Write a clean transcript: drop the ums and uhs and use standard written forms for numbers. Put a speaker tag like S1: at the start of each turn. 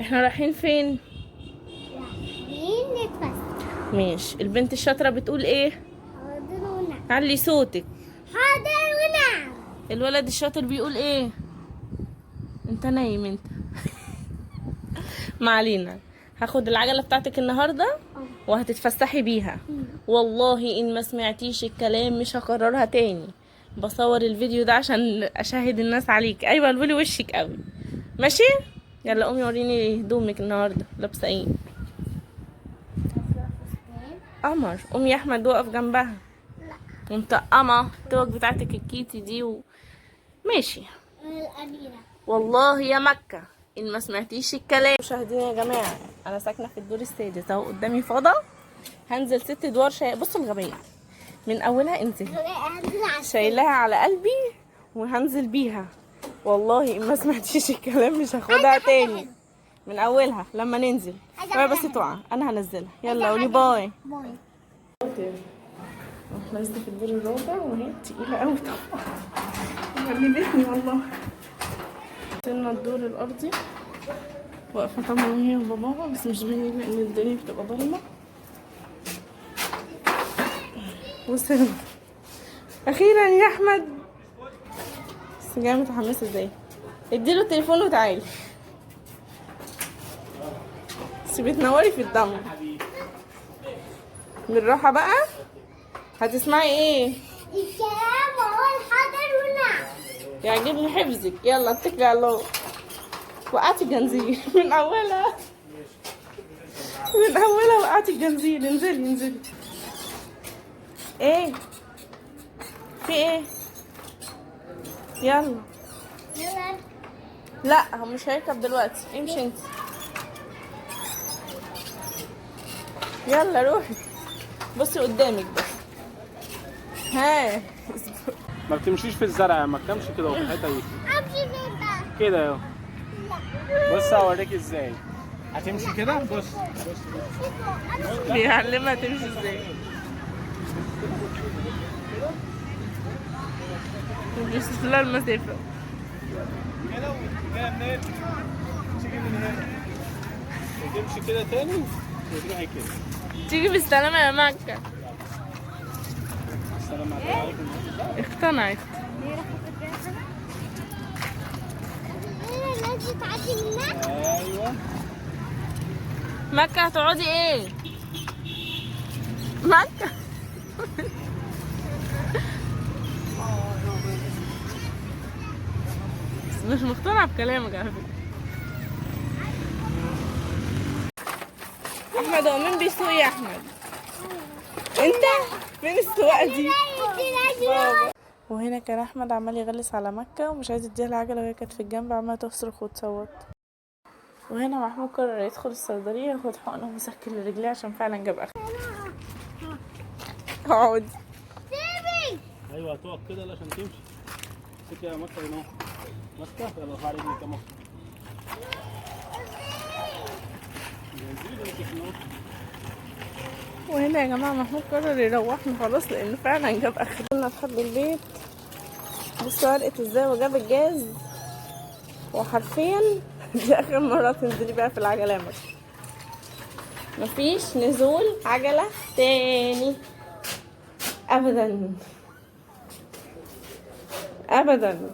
S1: احنا رايحين فين؟
S2: رايحين نتفسح.
S1: ماشي. البنت الشاطرة بتقول ايه؟
S2: حاضر ونعم.
S1: علي صوتك.
S2: حاضر ونعم.
S1: الولد الشاطر بيقول ايه؟ انت نايم انت. ما علينا. هاخد العجلة بتاعتك النهاردة وهتتفسحي بيها. والله ان ما سمعتيش الكلام مش هكررها تاني. بصور الفيديو ده عشان اشاهد الناس عليك. ايوه قولي وشك قوي. ماشي، يلا قومي وريني هدومك النهارده لابسه ايه. قمر. قومي يا احمد وقف جنبها.
S2: لا.
S1: ومطقمه التوك بتاعتك الكيتي دي ماشي.
S2: الأميرة.
S1: والله يا مكة إن ما سمعتيش الكلام. مشاهدين يا جماعة، أنا ساكنة في الدور السادس أهو، قدامي فضا، هنزل 6 أدوار. بصوا الغبية من أولها، انزلي.
S2: هنزل على
S1: شايلاها على قلبي وهنزل بيها. والله إن ما سمعتيش الكلام مش هاخدها
S2: عايزة حاجة
S1: تاني.
S2: حلوة.
S1: من أولها لما ننزل.
S2: عايزة
S1: اوعي
S2: حاجة
S1: بس
S2: حلوة.
S1: تقع، أنا هنزلها. يلا
S2: عايزة
S1: قولي
S2: حاجة
S1: باي.
S2: باي.
S1: احنا لسه في الدور الرابع وهي تقيلة قوي طبعا، غلبتني والله. وصلنا الدور الأرضي، واقفة طبعا هي وباباها، بس مش باين لأن الدنيا بتبقى ضلمة. وصلنا أخيرا يا أحمد. بس جاية متحمسة ازاي. اديله التليفون وتعالي. بس بتنوري في الضلمة. بالراحة بقى. هتسمعي ايه؟
S2: الكلام هو الحاضر ونعم.
S1: يعجبني حفظك. يلا اتكلي على الله. وقعتي الجنزير من اولها، من اولها وقعتي الجنزير. انزلي انزلي. ايه في ايه؟ يلا.
S2: يلا.
S1: لا هو مش هيركب دلوقتي، امشي انت. يلا روحي، بصي قدامك بس. ها.
S3: ما بتمشيش في الزرع، ما تمشي كده في الحته دي.
S2: امشي فين بقى؟
S3: كده اهو. بص هوريك ازاي هتمشي كده. بص بص،
S1: بيعلمها تمشي ازاي. بيوصف لها المسافة.
S3: كده وجايه منين؟ تيجي من هنا وتمشي كده تاني وتروحي كده.
S1: تيجي بالسلامة يا مكة.
S3: السلام عليكم.
S1: اقتنعت.
S2: الناس دي تعدي منها.
S3: ايوه.
S1: مكة هتقعدي ايه؟ مكة بس مش مقتنعة بكلامك على فكرة. أحمد هو مين بيسوق يا أحمد؟ أنت؟ فين السواقة دي؟ بابا. وهنا كان أحمد عمال يغلس على مكة ومش عايز يديها العجلة، وهي كانت في الجنب عمالة تصرخ وتصوت. وهنا محمود قرر يدخل الصيدلية ياخد حقنة ومسكن لرجليه عشان فعلا جاب آخر. اقعد.
S2: سيبي.
S3: ايوه هتقف كده عشان تمشي. امسكي يا مكة هنا اهو. ماسكة؟ يلا ارفعي رجلك يا مكة. انزلي امسكي هنا اهو.
S1: وهنا يا جماعة محمود قرر يروحنا خلاص لأنه فعلا جاب آخر. وصلنا لحد البيت. بصوا عرقت ازاي وجاب الجاز. وحرفيا دي آخر مرة تنزلي بقى في العجلة يا مكة. مفيش نزول عجلة تاني أبدا أبدا.